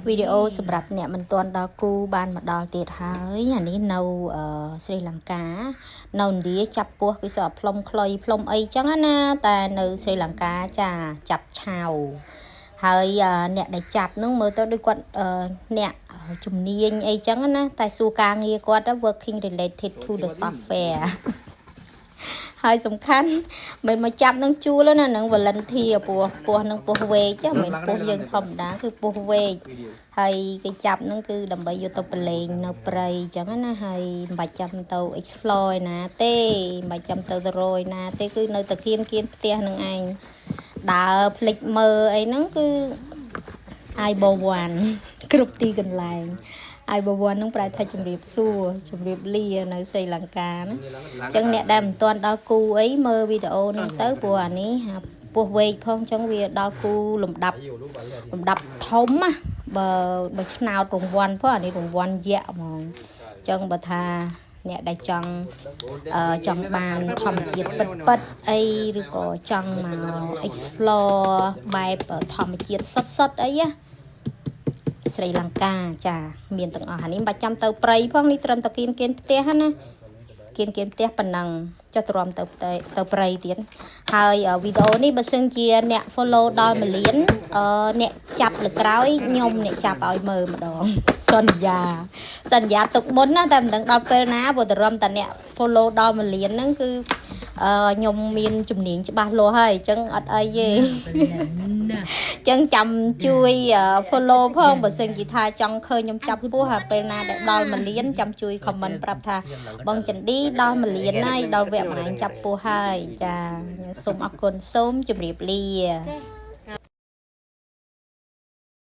វីដេអូសម្រាប់អ្នកមិនទាន់ដល់គូបានមកដល់ទៀតហើយអានេះនៅស្រីលង្កានៅឥណ្ឌាចាប់ពស់គឺសើផ្លុំខ្លុយផ្លុំអីចឹងណាតែនៅស្រីលង្កាចាចាប់ឆាវហើយអ្នកដែលចាប់ហ្នឹងមើលទៅដូចគាត់អ្នកជំនាញអីចឹងណាតែសួរការងារគាត់ working related to the software ហើយសំខាន់មិនមកចាប់នឹងជួលណានឹង volunteer ពោះពោះនឹងពោះវែកមិនពោះយើងធម្មតាគឺពោះវែកហើយគេចាប់នឹងគឺដើម្បីយកទៅប្រឡែងនៅព្រៃអញ្ចឹងណាហើយមិនបាច់ចាំទៅ explore ណាទេមិនបាច់ចាំទៅទៅរយណាទេគឺនៅតែគៀនគៀនផ្ទះនឹងឯងដើរភ្លេចមើលអីហ្នឹងគឺ ආයුබෝවන් គ្រប់ទីកន្លែង ආයුබෝවන් នឹងប្រែថាជំរាបសួរជំរាបលានៅស្រីលង្កាណាអញ្ចឹងអ្នកដែលមិនទាន់ដល់គូអីមើលវីដេអូហ្នឹងទៅព្រោះអានេះពោះវែកផងអញ្ចឹងវាដល់គូលំដាប់លំដាប់ធំណាបើបើឆ្នោតរង្វាន់ផងអានេះរង្វាន់យៈហ្មងអញ្ចឹងបើថាអ្នកដែលចង់អឺចង់បានធម្មជាតិពិតពិតអីឬក៏ចង់មក explore បែបធម្មជាតិសុទ្ធសុទ្ធអីណាស្រីលង្កាចាមានទាំងអស់អានេះមិនបាច់ចាំទៅព្រៃផងនេះត្រឹមតែគៀនគៀនផ្ទះណាគៀនគៀនផ្ទះប៉ុណ្ណឹងចុះទ្រាំទៅទៅព្រៃទៀតហើយវីដេអូនេះបើសិនជាអ្នក follow ដល់1លានអឺអ្នកចាប់លើក្រោយខ្ញុំអ្នកចាប់ឲ្យមើលម្ដងសន្យាសន្យាទុកមុនណាតែមិនដឹងដល់ពេលណាព្រោះតែរំតែអ្នក follow ដល់1លានហ្នឹងគឺអឺខ្ញុំមានជំនាញច្បាស់លាស់ហើយអញ្ចឹងអត់អីទេអញ្ចឹងចាំជួយ follow ផងបើសិនជាថាចង់ឃើញខ្ញុំចាប់ពស់ហើយពេលណាដែលដល់1លានចាំជួយ comment ប្រាប់ថាបងចន្ទឌីដល់1លានហើយដល់វគ្គមួយថ្ងៃចាប់ពស់ហើយចាខ្ញុំសូមអរគុណសូមជម្រាបលា។